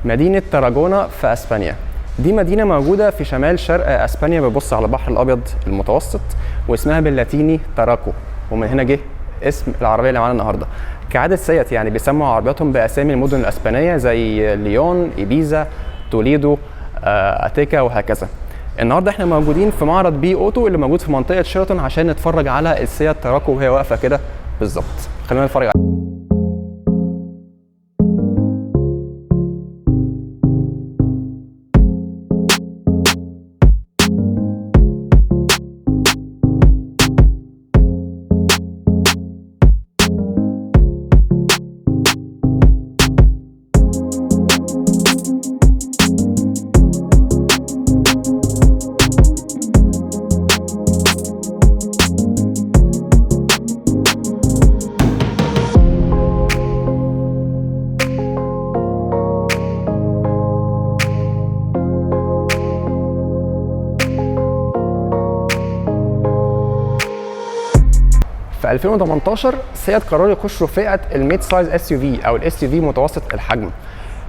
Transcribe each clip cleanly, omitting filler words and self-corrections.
مدينة تاراجونا في اسبانيا. دي مدينة موجودة في شمال شرق اسبانيا، بتبص على البحر الابيض المتوسط، واسمها باللاتيني تاراكو، ومن هنا جه اسم العربية اللي معانا النهارده. كعادة سيات يعني بيسموا عربياتهم باسامي المدن الاسبانية زي ليون، ايبيزا، توليدو، اتيكا وهكذا. النهارده احنا موجودين في معرض بي اوتو اللي موجود في منطقة شيراتون عشان نتفرج على السيات تاراكو وهي واقفة كده بالظبط. خلينا نتفرج عليها. في 2018 سيات قرروا يخشوا فئة ال mid size SUV او ال SUV متوسط الحجم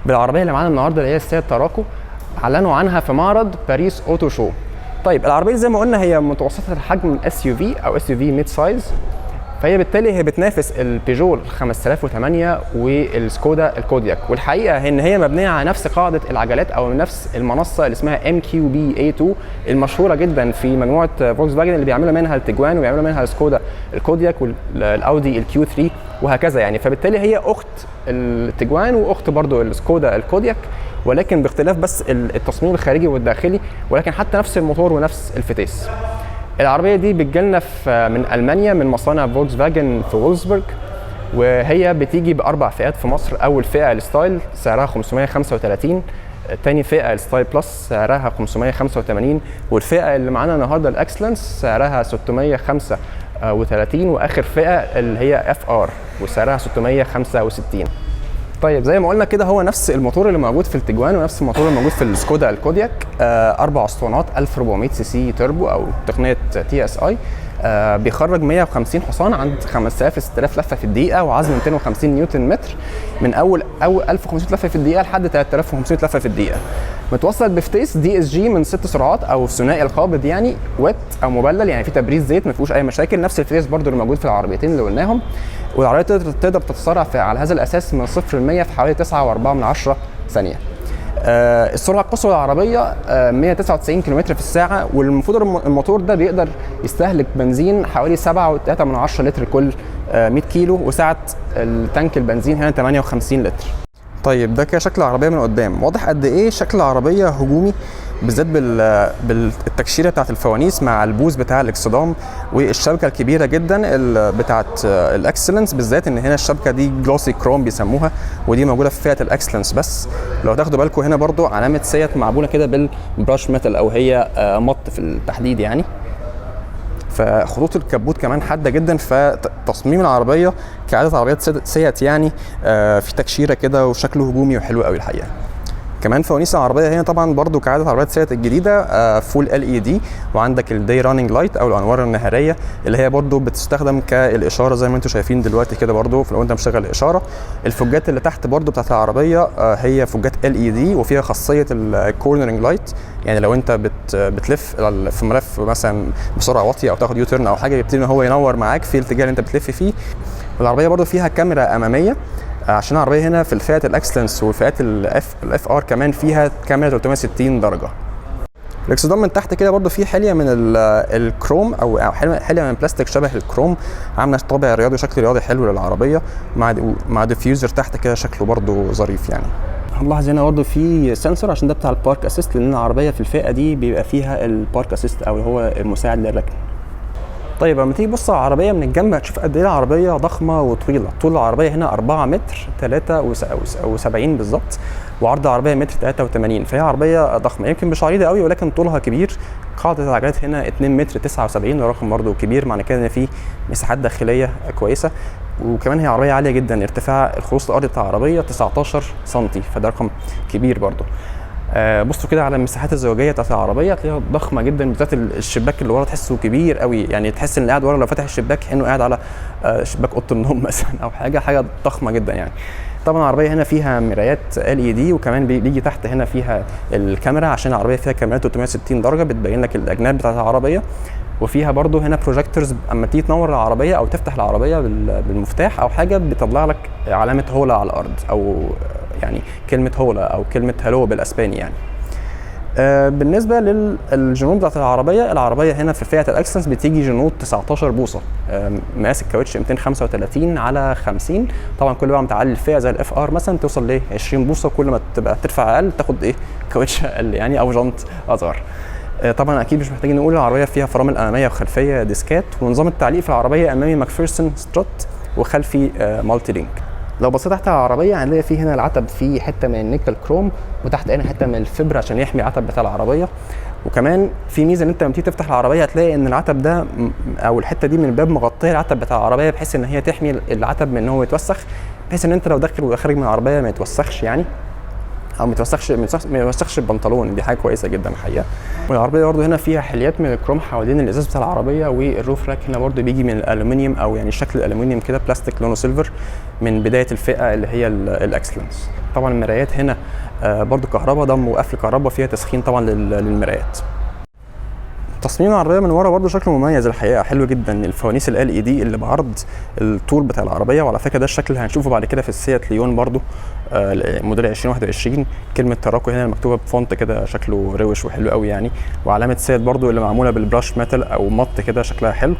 بالعربية اللي معانا النهارده اللي هي السيات تاراكو. اعلنوا عنها في معرض باريس Auto Show. طيب العربية زي ما قلنا هي متوسطه الحجم SUV او SUV mid size، فهي بالتالي هي بتنافس البيجو 5008 والسكودا الكودياك. والحقيقة ان هي مبنية على نفس قاعدة العجلات او نفس المنصة اللي اسمها MQB A2 المشهورة جدا في مجموعة فولكس فاجن اللي بيعملوا منها التيجوان وبيعملوا منها السكودا الكودياك والاودي ال Q3 وهكذا يعني. فبالتالي هي اخت التيجوان واخت برضو السكودا الكودياك، ولكن باختلاف بس التصميم الخارجي والداخلي، ولكن حتى نفس الموتور ونفس الفتيس. العربية دي بتجيلنا من ألمانيا من مصانع فولكس فاجن في وولفسبرج، وهي بتيجي بأربع فئات في مصر. أول فئة ال Style سعرها 535، تاني فئة ال Style Plus سعرها 585، والفئة اللي معانا النهارده ال Xcellence سعرها 635، وآخر فئة اللي هي FR وسعرها 665. طيب زي ما قلنا كده هو نفس الموتور اللي موجود في التيجوان ونفس الموتور اللي موجود في السكودا الكودياك، 4 اسطوانات 1400 cc turbo او تقنية TSI، بيخرج 150 حصان عند 5000 6000 لفه في الدقيقة، وعزم 250 نيوتن متر من اول 1500 لفه في الدقيقة لحد 3500 لفه في الدقيقة. متوصل بفتيس DSG من 6 سرعات او ثنائي القابض يعني wet او مبلل، يعني في تبريد زيت ما فيهوش اي مشاكل. نفس الفتيس برده اللي موجود في العربيتين اللي قلناهم. والعربية تقدر تتسارع على هذا الاساس من 0 ل 100 في حوالي 9.4 ثانية. السرعة القصوى للعربية 199 كم في الساعة، والمفروض الموتور ده بيقدر يستهلك بنزين حوالي 7.3 لتر كل 100 كيلو، وسعه التانك البنزين هنا 58 لتر. طيب ده كده شكل العربية من قدام، واضح قد ايه شكل العربية هجومي، بالذات بالتكشيره بتاعت الفوانيس مع البوز بتاع الاكسدام والشبكة الكبيرة جدا بتاعت ال Xcellence، بالذات ان هنا الشبكة دي glossy chrome بيسموها، ودي موجودة في فئة ال Xcellence بس. لو تاخدوا بالكم هنا برضو علامة سيات معمولة كده بال brush metal او هي مط في التحديد يعني. فخطوط الكبوت كمان حادة جدا، فتصميم العربية كعادة عربيات سيات يعني في تكشيره كده وشكله هجومي وحلو قوي الحقيقة. كمان فوانيس العربية هنا طبعا برضو كعادة عربيات سيات الجديدة full LED، وعندك ال day running light او الانوار النهاريه اللي هي برضو بتستخدم كالاشاره زي ما انتم شايفين دلوقتي كده برضو لو انت مشغل الاشارة. الفجات اللي تحت برضو بتاعت العربية هي فجات LED وفيها خاصية ال cornering light، يعني لو انت بتلف في ملف مثلا بسرعة واطية او تاخد U-turn او حاجة يبتدي ان هو ينور معاك في الاتجاه اللي انت بتلف فيه. العربية برضو فيها كاميرا امامية، عشان العربية هنا في الفئة ال Xcellence وفئات ال F ال FR كمان فيها كاميرا 360 درجه. الاكسدام من تحت كده برضو فيه حليه من الكروم او حليه من بلاستيك شبه الكروم، عامله طابع رياضي وشكل رياضي حلو للعربية، مع diffuser تحت كده شكله برضو ظريف يعني. هنلاحظ هنا برضو في sensor عشان ده بتاع ال park assist، لان العربية في الفئة دي بيبقى فيها ال park assist او هو المساعد للركن. طيب لما تيجي تبص على العربية من الجنب هتشوف قد ايه العربية ضخمة وطويلة. طول العربية هنا 4 متر 73 بالظبط، وعرض العربية متر 83، فهي عربية ضخمة يمكن مش عريضة قوي ولكن طولها كبير. قاعدة العجلات هنا 2 متر 79، ده رقم برده كبير، معنى كده ان في مساحات داخلية كويسة. وكمان هي عربية عالية جدا، ارتفاع الخروص الارضي بتاع العربية 19 سم، فده رقم كبير برده. بصوا كده على المساحات الزجاجيه بتاعت العربية هتلاقيها ضخمة جدا، بالذات الشباك اللي ورا تحسه كبير قوي، يعني تحس ان اللي قاعد ورا لو فتح الشباك كانه قاعد على شباك اوضة النوم مثلا او حاجة ضخمة جدا يعني. طبعا العربية هنا فيها مرايات LED، وكمان بيجي تحت هنا فيها الكاميرا، عشان العربية فيها كاميرات 360 درجه بتبين لك الاجناب بتاعت العربيه. وفيها برضو هنا projectors، اما تيجي تنور العربية او تفتح العربية بالمفتاح او حاجة بتطلع لك علامة hola على الارض، او يعني كلمة hola او كلمة hello بالاسباني يعني. بالنسبة للجنوط بتاعت العربيه، العربية هنا في فئة ال Xcellence بتيجي جنوط 19 بوصه، مقاس الكاوتش 235 على 50. طبعا كل بقى ما تعلي الفئة زي ال FR مثلا توصل ل 20 بوصه، كل ما تبقى ترفع اقل تاخد ايه كاوتش اقل يعني، او جنط اصغر. طبعا اكيد مش محتاجين نقول العربية فيها فرامل امامية وخلفيه ديسكات، ونظام التعليق في العربية امامي MacPherson strut وخلفي multi-link. لو بصيت تحت العربية هنلاقي فيه هنا العتب فيه حتة من النيكل كروم، وتحت هنا حتة من ال fiber عشان يحمي العتب بتاع العربيه. وكمان في ميزة ان انت لما تيجي تفتح العربية هتلاقي ان العتب ده او الحتة دي من الباب مغطيه العتب بتاع العربيه، بحيث ان هي تحمي العتب من ان هو يتوسخ، بحيث ان انت لو داخل وخارج من العربية ما يتوسخش يعني، او ما يتوسخش البنطلون. دي حاجة كويسة جدا الحقيقه. والعربية برده هنا فيها حليات من الكروم حوالين الازاز بتاع العربيه، وال roof rack هنا برده بيجي من الالومنيوم، او يعني شكل الالومنيوم كده بلاستيك لونه silver من بداية الفئة اللي هي ال Xcellence. طبعا المرايات هنا برده كهرباء، ضم وقفل كهرباء، فيها تسخين طبعا للمرايات. تصميم العربية من ورا برده شكله مميز الحقيقه، حلو جدا. الفوانيس LED اللي بعرض الطول بتاع العربيه، وعلى فكرة ده الشكل اللي هنشوفه بعد كده في السيات ليون برده موديل 2021. كلمة Tarraco هنا مكتوبة ب font كده شكله روش وحلو قوي يعني، وعلامة سيات برده اللي معمولة بال brush metal او مط كده شكلها حلو.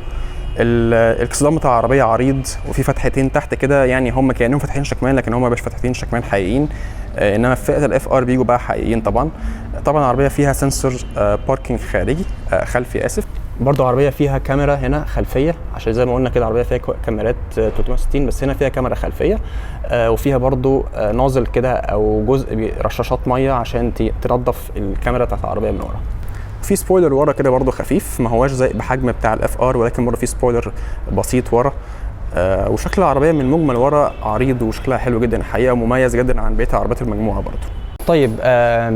الاكسدام بتاع العربية عريض، وفي فتحتين تحت كده، يعني هم كانهم فتحتين شكمان لكن هم مش فتحتين شكمان حقيقيين، انما في فئة ال FR بيجوا بقى حقيقيين طبعا. طبعا العربية فيها sensor parking خارجي، خلفي اسف. برضو عربية فيها كاميرا هنا خلفيه، عشان زي ما قلنا كده العربية فيها كاميرات 360، بس هنا فيها كاميرا خلفيه، وفيها برضو nozzle كده او جزء رشاشات مية عشان تنظف الكاميرا بتاعت العربية من ورا. في spoiler ورا كده برضو خفيف، ما هواش زي بحجم بتاع ال FR، ولكن برضو في spoiler بسيط ورا. وشكل العربية من مجمل ورا عريض وشكلها حلو جدا الحقيقه، ومميز جدا عن بقية عربيات المجموعة برضو. طيب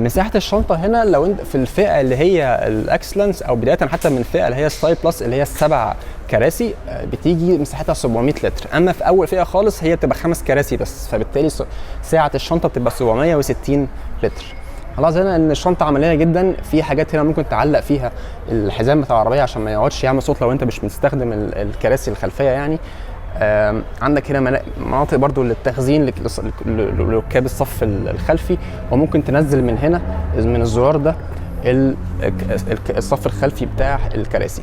مساحة الشنطة هنا لو انت في الفئة اللي هي ال Xcellence، او بداية حتى من الفئة اللي هي Style Plus اللي هي السبع كراسي، بتيجي مساحتها 700 لتر. اما في اول فئة خالص هي بتبقى خمس كراسي بس، فبالتالي سعة الشنطة بتبقى 760 لتر. خلاص هنا ان الشنطة عملية جدا، في حاجات هنا ممكن تعلق فيها الحزام بتاع العربية عشان ما يقعدش يعمل صوت لو انت مش بتستخدم الكراسي الخلفية يعني. عندك هنا مناطق برضو للتخزين لركاب الصف الخلفي، وممكن تنزل من هنا من الزرار ده الصف الخلفي بتاع الكراسي.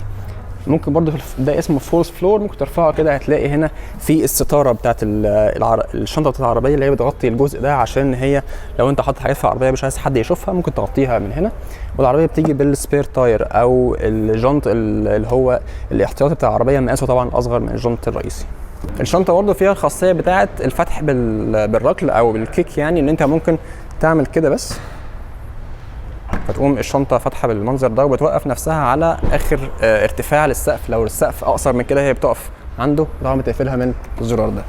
ممكن برضو ده اسمه false floor، ممكن ترفعه كده هتلاقي هنا في الستارة بتاعت الشنطة بتاعت العربية اللي هي بتغطي الجزء ده، عشان هي لو انت حاطط حاجات في العربية مش عايز حد يشوفها ممكن تغطيها من هنا. والعربية بتيجي بال spare tire او الجنط اللي هو الاحتياطي بتاع العربيه، مقاسه طبعا اصغر من الجنط الرئيسي. الشنطة برضه فيها الخاصية بتاعه الفتح بالركل او بال kick، يعني ان انت ممكن تعمل كده بس فتقوم الشنطة فاتحة بالمنظر ده، وبتوقف نفسها على اخر ارتفاع للسقف. لو السقف اقصر من كده هي بتقف عنده، طبعا بتقفلها من الزرار ده.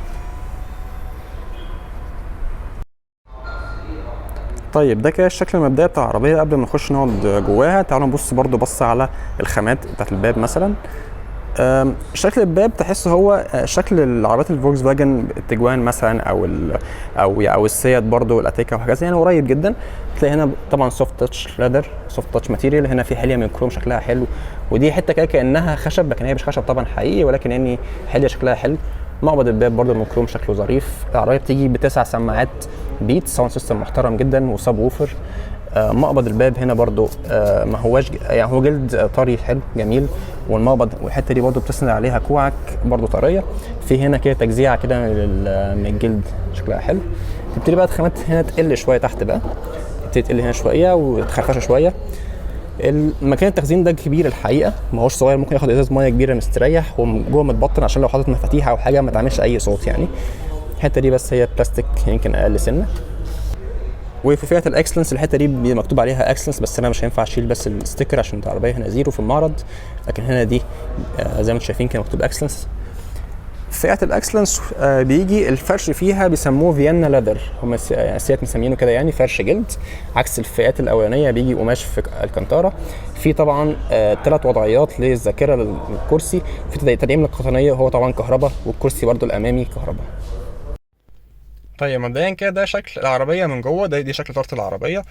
طيب ده كده الشكل المبدئي بتاع العربية قبل ما نخش نقعد جواها. تعالوا نبص برضو بص على الخامات بتاعت الباب مثلا. شكل الباب تحس هو شكل العربيات الفولكس فاجن التجوان مثلا، او ال او او السيات برضو الاتيكا وحاجات يعني قريب جدا. تلاقي هنا طبعا soft touch leather، soft touch material، هنا في حليه من كروم شكلها حلو، ودي حتة كده كانها خشب لكن هي مش خشب طبعا حقيقي، ولكن يعني حليه شكلها حلو. مقبض الباب برضو من كروم شكله ظريف. العربية بتيجي بتسع سماعات Beats، sound system محترم جدا و subwoofer. مقبض الباب هنا برضو ما هواش يعني هو جلد طري حلو جميل، والمقبض والحتة دي برضو بتسند عليها كوعك برضو طريه. في هنا كده تجزيعه كده من الجلد شكلها حلو. تبتدي بقى الخامات هنا تقل شوية تحت بقى، تبتدي تقل هنا شوية وتخرخشه شوية. المكان التخزين ده كبير الحقيقة، ما هوش صغير، ممكن ياخد ازاز مية كبيرة مستريح، وجوه متبطن عشان لو حاطط مفاتيح او حاجة ما تعملش اي صوت يعني. الحتة دي بس هي بلاستيك يمكن اقل سنة. وفي فئة ال Xcellence الحتة دي مكتوب عليها Xcellence، بس انا مش هينفع اشيل بس ال sticker عشان العربية هنا zero في المعرض، لكن هنا دي زي ما انتم شايفين كده مكتوب Xcellence. فئة ال Xcellence بيجي الفرش فيها بيسموه Vienna leather، هم يعني السيات مسمينه كده، يعني فرش جلد، عكس الفئات الاولانية بيجي قماش في الكانتارا. في طبعا 3 وضعيات للذاكرة للكرسي، في تدعيم للقطنيه وهو طبعا كهرباء، والكرسي برده الامامي كهرباء. طيب مبدئيا كده ده شكل العربية من جوه، دي شكل طارة العربية.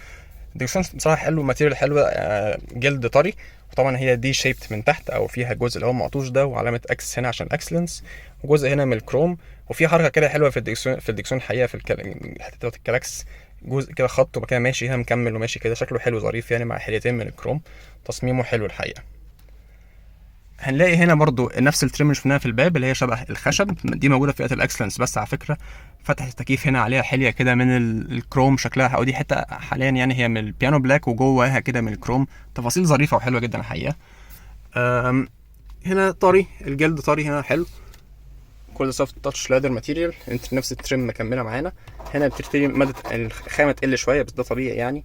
الدركسيون بصراحة حلو، material حلوه، جلد طري، وطبعا هي D shaped من تحت او فيها جزء اللي هو مقطوش ده وعلامة X هنا عشان Xcellence، وجزء هنا من الكروم، وفي حركة كده حلوة في الدركسيون، في الدركسيون الحقيقة في الحتة بتاعت الكلاكس، جزء كده خط وبعد كده ماشي هنا مكمل وماشي كده، شكله حلو ظريف يعني، مع حليتين من الكروم، تصميمه حلو الحقيقة. هنلاقي هنا برضو نفس ال trim اللي شفناها في الباب اللي هي شبه الخشب دي، موجودة في فئة ال Xcellence بس على فكرة. فتحه التكييف هنا عليها حليه كده من الكروم شكلها، او دي حتة حاليا يعني هي من ال piano black وجواها كده من الكروم، تفاصيل ظريفة وحلوه جدا الحقيقة. هنا طري، الجلد طري هنا حلو، كل soft touch leather material، انت نفس ال trim مكملة معانا. هنا بتبتدي مادة الخامة تقل شوية بس ده طبيعي يعني.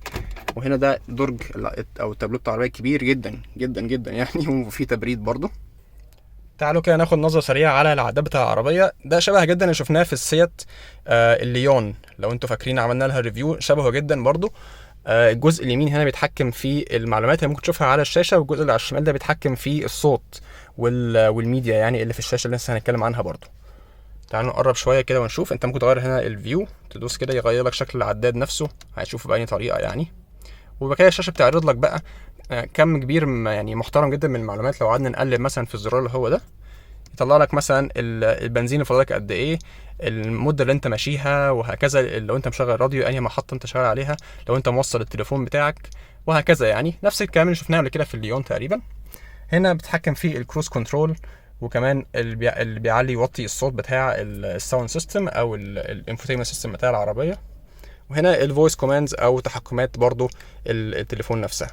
وهنا ده درج او التابلو بتاع العربية كبير جدا جدا جدا يعني، وفي تبريد برضو. تعالوا كده ناخد نظره سريعة على العداد بتاع العربية. ده شبه جدا اللي شفناه في السيات الليون، لو انتوا فاكرين عملنا لها review، شبهه جدا برضو. الجزء اليمين هنا بيتحكم في المعلومات اللي ممكن تشوفها على الشاشة، والجزء اللي على الشمال ده بيتحكم في الصوت والميديا يعني اللي في الشاشة اللي لسه هنتكلم عنها برضو. تعالوا نقرب شوية كده ونشوف. انت ممكن تغير هنا ال view، تدوس كده يغير لك شكل العداد نفسه، هتشوفه بأي طريقه يعني. وبعد كده الشاشة بتعرض لك بقى كم كبير يعني محترم جدا من المعلومات. لو قعدنا نقلب مثلا في الزرار اللي هو ده، يطلع لك مثلا البنزين اللي فاضلك قد ايه، المدة اللي انت ماشيها، وهكذا. لو انت مشغل راديو انهي محطة انت شغال عليها، لو انت موصل التليفون بتاعك، وهكذا يعني. نفس الكلام اللي شفناه قبل كده في الليون تقريبا. هنا بتتحكم في ال cruise control، وكمان اللي بيعلي يوطي الصوت بتاع ال sound system او ال infotainment system بتاع العربية. وهنا ال voice commands او تحكمات برضو التليفون نفسها.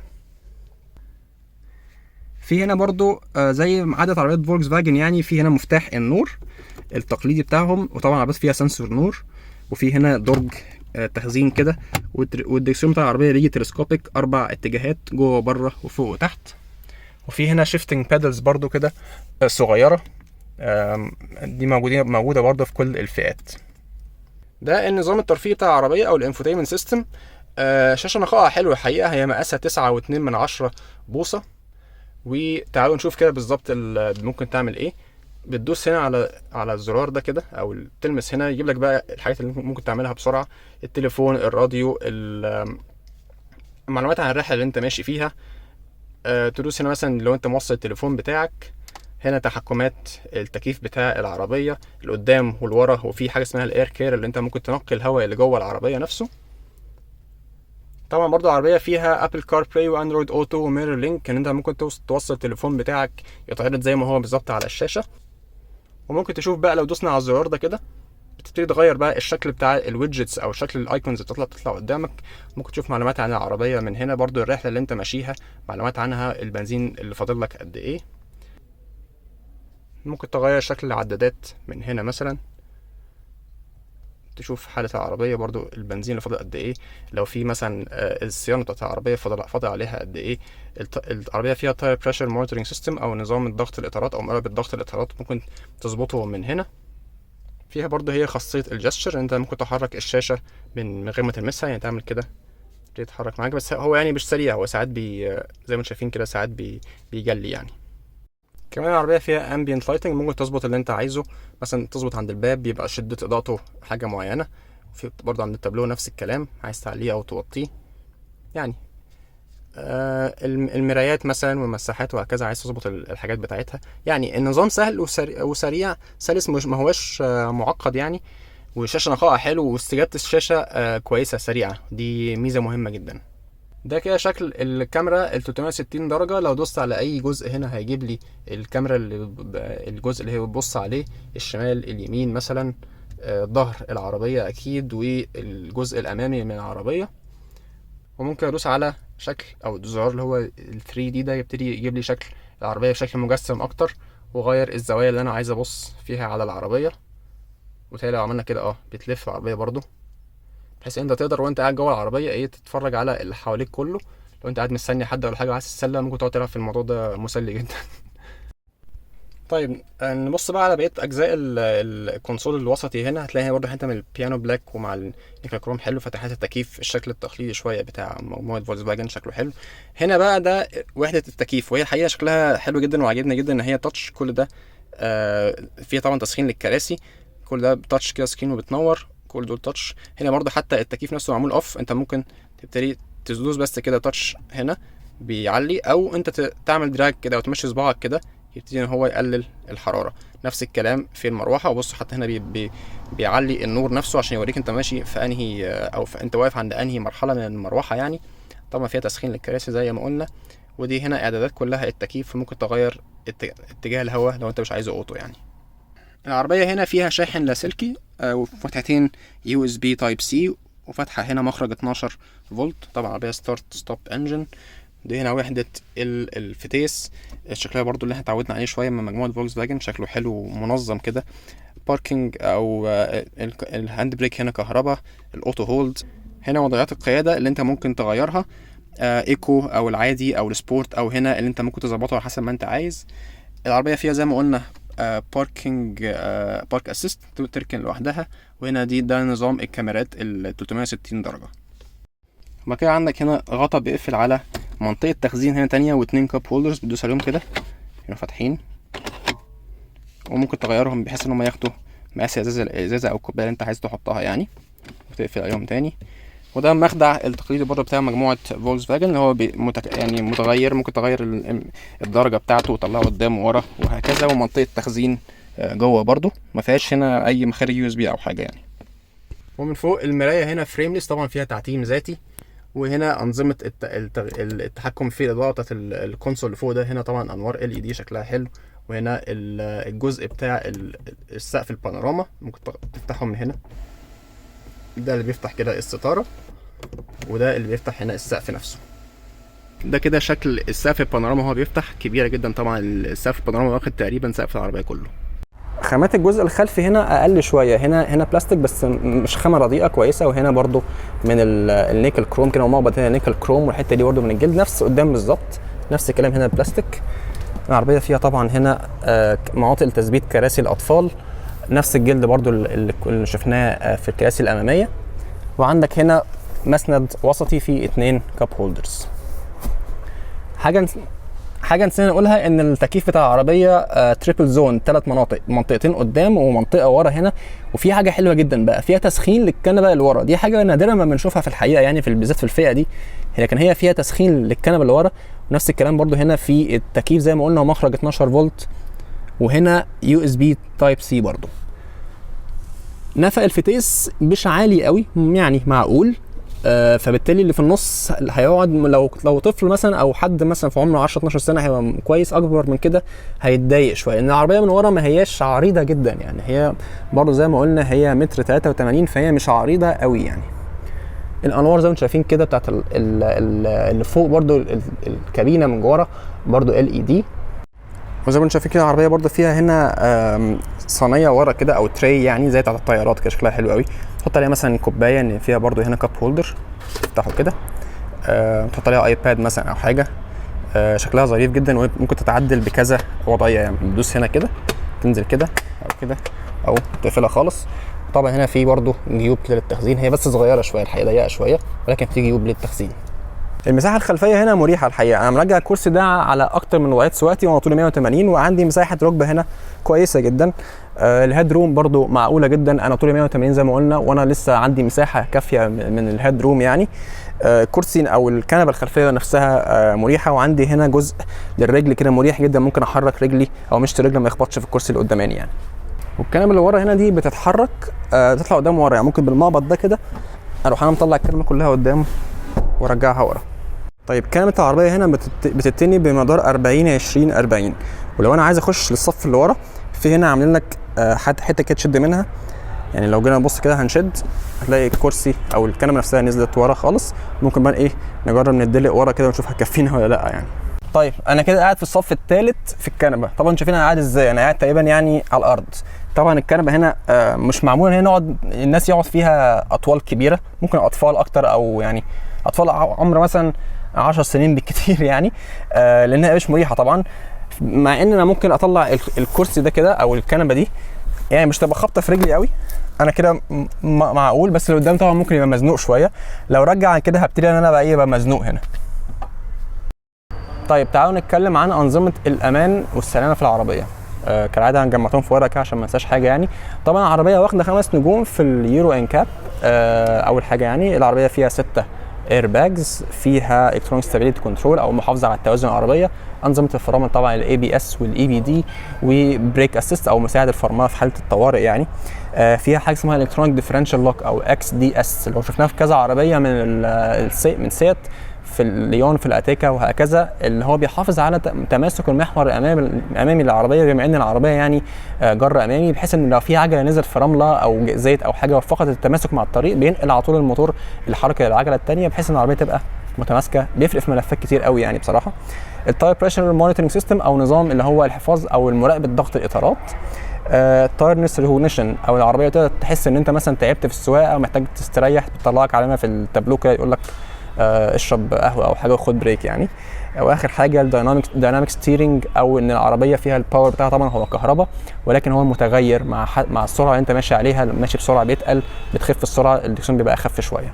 في هنا برضو زي عادة عربيات فولكس فاجن يعني، في هنا مفتاح النور التقليدي بتاعهم، وطبعا عربيات فيها sensor نور، وفي هنا درج تخزين كده، والدركسيون بتاع العربية بيجي telescopic 4 اتجاهات، جوه وبره وفوق وتحت. وفي هنا shifting paddles برضو كده، صغيرة، دي موجودة برضو في كل الفئات. ده النظام الترفيهي بتاع العربية أو ال infotainment system. شاشة نقائها حلوة الحقيقة، هي مقاسها تسعة واتنين من عشرة بوصة. وتعالوا نشوف كده بالظبط ممكن تعمل ايه. بتدوس هنا على الزرار ده كده، او تلمس هنا، يجيب لك بقى الحاجات اللي ممكن تعملها بسرعة: التليفون، الراديو، المعلومات عن الرحلة اللي انت ماشي فيها. تدوس هنا مثلا لو انت موصل التليفون بتاعك. هنا تحكمات التكييف بتاع العربية القدام والورا، وفي حاجة اسمها ال air care اللي انت ممكن تنقي الهواء اللي جوه العربية نفسه. طبعا برضو العربية فيها Apple CarPlay و Android Auto و MirrorLink، ان انت ممكن توصل التليفون بتاعك يتعرض زي ما هو بالظبط على الشاشة. وممكن تشوف بقى لو دوسنا على الزرار ده كده بتبتدي تغير بقى الشكل بتاع ال widgets او شكل ال icons اللي بتطلع قدامك. ممكن تشوف معلومات عن العربية من هنا برضو، الرحلة اللي انت ماشيها معلومات عنها، البنزين اللي فاضل لك قد ايه. ممكن تغير شكل العدادات من هنا مثلا، تشوف حالة العربية برضو، البنزين اللي فاضل قد ايه، لو في مثلا، الصيانة بتاعت العربية فاضل عليها قد ايه. العربية فيها tire pressure monitoring system او نظام الضغط الاطارات او مراقبة ضغط الاطارات، ممكن تظبطه من هنا. فيها برضو هي خاصية ال gesture، انت ممكن تحرك الشاشة من غير ما تلمسها، يعني تعمل كده يتحرك معاك، بس هو مش سريع، هو ساعات زي ما انتم شايفين كده ساعات بيجلي يعني. كمان العربية فيها ambient lighting، ممكن تظبط اللي انت عايزه، مثلا تظبط عند الباب بيبقى شدة اضاءته حاجة معينة، وفي برضه عند التابلو نفس الكلام، عايز تعليه او توطيه يعني. المرايات مثلا والمساحات وهكذا، عايز تظبط الحاجات بتاعتها يعني. النظام سهل وسريع سلس، مش ما هوش معقد يعني. والشاشة نقائها حلو، واستجابة الشاشة كويسة سريعة، دي ميزة مهمة جدا. ده كده شكل الكاميرا ال 360 درجة. لو دوست على أي جزء هنا هيجيب لي الكاميرا اللي الجزء اللي هي بتبص عليه، الشمال اليمين مثلا، ظهر العربية أكيد، والجزء الأمامي من العربية. وممكن أدوس على شكل أو الزرار اللي هو ال 3D ده، يبتدي يجيب لي شكل العربية بشكل مجسم أكتر، وغير الزوايا اللي أنا عايز أبص فيها على العربية. وتالي لو عملنا كده بتلف العربية برضو، بحيث انت تقدر وانت قاعد جوه العربية تتفرج على اللي حواليك كله. لو انت قاعد مستني حد ولا حاجة وعايز تتسلى، ممكن تقعد تلعب في الموضوع ده، مسلي جدا. نبص بقى على بقية أجزاء ال console الوسطي. هنا هتلاقي هنا برضه حتة من ال piano black ومع ال nickel chrome حلو، فتحات التكييف الشكل التقليدي شوية بتاع مجموعة فولكس فاجن شكله حلو. هنا بقى ده وحدة التكييف، وهي الحقيقة شكلها حلو جدا وعجبني جدا إن هي touch كل ده، فيها طبعا تسخين للكراسي، كل ده touch كده screen وبتنور. كل دول touch. هنا برضو حتى التكييف نفسه معمول off، انت ممكن تبتدي تدوس بس كده touch هنا بيعلي، او انت تعمل drag كده وتمشي صباعك كده يبتدي ان هو يقلل الحراره. نفس الكلام في المروحه. وبص حتى هنا بي بي بيعلي النور نفسه عشان يوريك انت ماشي في انهي او في انت واقف عند انهي مرحلة من المروحة يعني. طبعا فيها تسخين للكراسي زي ما قلنا. ودي هنا اعدادات كلها التكييف، فممكن تغير اتجاه الهواء لو انت مش عايزه auto يعني. العربية هنا فيها شاحن لاسلكي وفتحتين USB Type C، وفتحه هنا مخرج 12 فولت. طبعا عربية start stop engine. دي هنا وحدة الفتيس، شكلها برضو اللي احنا اتعودنا عليه شوية من مجموعة فولكس فاجن، شكله حلو ومنظم كده. parking او ال hand brake هنا كهرباء، ال auto hold. هنا وضعيات القيادة اللي انت ممكن تغيرها، eco او العادي او ال sport، او هنا اللي انت ممكن تظبطه على حسب ما انت عايز. العربية فيها زي ما قلنا parking park assist، تركن لوحدها. وهنا ده نظام الكاميرات ال 360 درجة. وبعد كده عندك هنا غطا بيقفل على منطقة تخزين هنا تانية، واتنين cup holders بتدوس عليهم كده هنا فاتحين، وممكن تغيرهم بحيث ان هم ياخدوا مقاس الازازة او الكوباية اللي انت عايز تحطها يعني، وتقفل عليهم تاني. وده المخدع التقليدي برضه بتاع مجموعة فولكس فاجن، اللي هو يعني متغير، ممكن تغير الدرجة بتاعته وتطلعه قدام وورا وهكذا. ومنطقة تخزين جوه برضه، ما فيهاش هنا أي مخارج USB أو حاجة يعني. ومن فوق المراية هنا frameless، طبعا فيها تعتيم ذاتي. وهنا أنظمة التحكم في الإضاءة بتاعت ال console اللي فوق ده، هنا طبعا أنوار LED شكلها حلو. وهنا الجزء بتاع السقف البانوراما ممكن تفتحه من هنا، ده اللي بيفتح كده الستارة، وده اللي بيفتح هنا السقف نفسه. ده كده شكل السقف البانوراما هو بيفتح، كبيرة جدا طبعا. السقف البانوراما واخد تقريبا سقف العربية كله. خامات الجزء الخلفي هنا اقل شويه، هنا بلاستيك بس مش خامة رديئه، كويسه. وهنا برضو من النيكل كروم كده، ومقبض هنا نيكل كروم، والحتة دي برضو من الجلد، نفس قدام بالظبط نفس الكلام هنا بلاستيك. العربية فيها طبعا هنا مناطق لتثبيت كراسي الاطفال، نفس الجلد برضو اللي شفناه في الكراسي الاماميه. وعندك هنا مسند وسطي فيه اتنين cup holders. حاجة نسينا نقولها، ان التكييف بتاع العربية triple zone، ثلاث مناطق، منطقتين قدام ومنطقة ورا هنا. وفي حاجة حلوة جدا بقى، فيها تسخين للكنبه اللي ورا، دي حاجة نادرا ما بنشوفها في الحقيقة يعني بالذات في الفئة دي، لكن هي فيها تسخين للكنبه اللي ورا. ونفس الكلام برضو هنا في التكييف زي ما قلنا، ومخرج 12 فولت، وهنا USB Type C برضو. نفق الفتيس مش عالي قوي يعني معقول، فبالتالي اللي في النص اللي هيقعد لو طفل مثلا او حد مثلا في عمره 10 12 سنة هيبقى كويس، اكبر من كده هيتضايق شويه، لان العربية من ورا ما هياش عريضة جدا يعني، هي برضو زي ما قلنا هي متر 83، فهي مش عريضة قوي يعني. الانوار زي ما انتم شايفين كده بتاعت اللي فوق برضو الكابينه من جوه برضو LED. وزي ما انتم شايفين كده العربية برضو فيها هنا صينية ورا كده او tray يعني زي بتاعت الطيارات كده، شكلها حلو قوي. تحط عليها مثلا كوبايه، ان فيها برضو هنا cup holder تفتحه كده، تحط عليها iPad مثلا او حاجه. شكلها ظريف جدا، وممكن تتعدل بكذا وضعية يعني، تدوس هنا كده تنزل كده او كده او تقفلها خالص. طبعا هنا في برضو جيوب كده للتخزين، هي بس صغيرة شوية الحقيقه، ضيقه شويه، ولكن في جيوب للتخزين. المساحة الخلفية هنا مريحه الحقيقه، انا مرجع الكرسي ده على اكتر من وضعية سواقتي، وانا طولي 180، وعندي مساحة ركبه هنا كويسة جدا. ال head room برضو معقولة جدا، انا طولي 180 زي ما قلنا، وانا لسه عندي مساحة كافيه من ال head room يعني. الكرسي او الكنبة الخلفية نفسها مريحه، وعندي هنا جزء للرجل كده مريح جدا، ممكن احرك رجلي او مشط رجلي ما يخبطش في الكرسي اللي قداماني يعني. والكنبه اللي ورا هنا دي بتتحرك، تطلع قدام ورا يعني، ممكن بالمقبض ده كده اروح انا مطلع الكنبة كلها قدام وارجعها ورا. طيب كنبة العربية هنا بتتني بمدار 40 20 40، ولو انا عايز اخش للصف اللي ورا في هنا عاملين لك حتة كده تشد منها يعني. لو جينا نبص كده هنشد هتلاقي الكرسي او الكنبة نفسها نزلت ورا خالص. ممكن بقى ايه نجرب ندلق ورا كده ونشوف هتكفينا ولا لا يعني. طيب انا كده قاعد في الصف الثالث في الكنبه، طبعا شايفين انا قاعد ازاي، انا قاعد تقريبا يعني على الارض. طبعا الكنبة هنا مش معمولة ان هي نقعد الناس يقعد فيها اطوال كبيره، ممكن اطفال اكتر او يعني اطفال عمر مثلا 10 سنين بالكتير يعني، لانها مش مريحه طبعا. مع ان انا ممكن اطلع الكرسي ده كده او الكنبة دي يعني مش تبقى خابطه في رجلي قوي، انا كده معقول، بس اللي قدام طبعا ممكن يبقى مزنوق شويه. لو رجع كده هبتدي ان انا بقى ايه بقى مزنوق هنا. طيب تعالوا نتكلم عن انظمة الامان والسلامة في العربية. كالعادة هنجمعتهم في ورقة كده عشان ما انساش حاجة يعني. طبعا العربية واخده 5 نجوم في ال Euro NCAP. اول حاجة يعني العربية فيها 6 air bags، فيها electronic stability control او محافظة على التوازن العربيه، انظمة الفرامل طبعا ال ABS وال EBD، و brake assist او مساعد الفرمله في حاله الطوارئ يعني. فيها حاجة اسمها electronic differential lock او XDS اللي هو شفناها في كذا عربية من سيات، في الليون، في الاتيكا وهكذا، اللي هو بيحافظ على تماسك المحور الامامي للعربيه، بما ان العربية يعني جر امامي، بحيث ان لو في عجله نزلت في رملة او زيت او حاجة وفقدت التماسك مع الطريق، بينقل على طول الموتور الحركة للعجله الثانية بحيث ان العربية تبقى متماسكه. بيفرق في ملفات كتير قوي يعني بصراحه. ال tire pressure monitoring system او نظام اللي هو الحفاظ او المراقبة ضغط الاطارات. tiredness recognition او العربية تقدر تحس ان انت مثلا تعبت في السواقة او محتاج تستريح، بتطلعك علامة في التابلو كده يقول لك اشرب قهوة او حاجة وخد break يعني. واخر حاجة ال dynamic steering، او ان العربية فيها ال power بتاعها طبعا هو كهرباء، ولكن هو متغير مع السرعة اللي انت ماشي عليها. ماشي بسرعة بيتقل، بتخف السرعة الدركسيون بيبقى اخف شويه.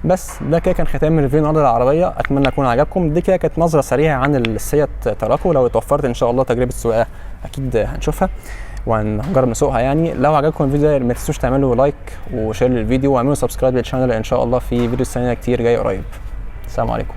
بس ده كده كان ختام review النهارده للعربيه، اتمنى يكون عجبكم. دي كده كانت نظره سريعة عن السيات تراكو. لو اتوفرت ان شاء الله تجربه سواقة اكيد هنشوفها وهنجرب نسوقها يعني. لو عجبكم الفيديو ده ما تنسوش تعملوا like و share للفيديو واعملوا subscribe لل channel. ان شاء الله في فيديو ثانية كتير جاي قريب. السلام عليكم.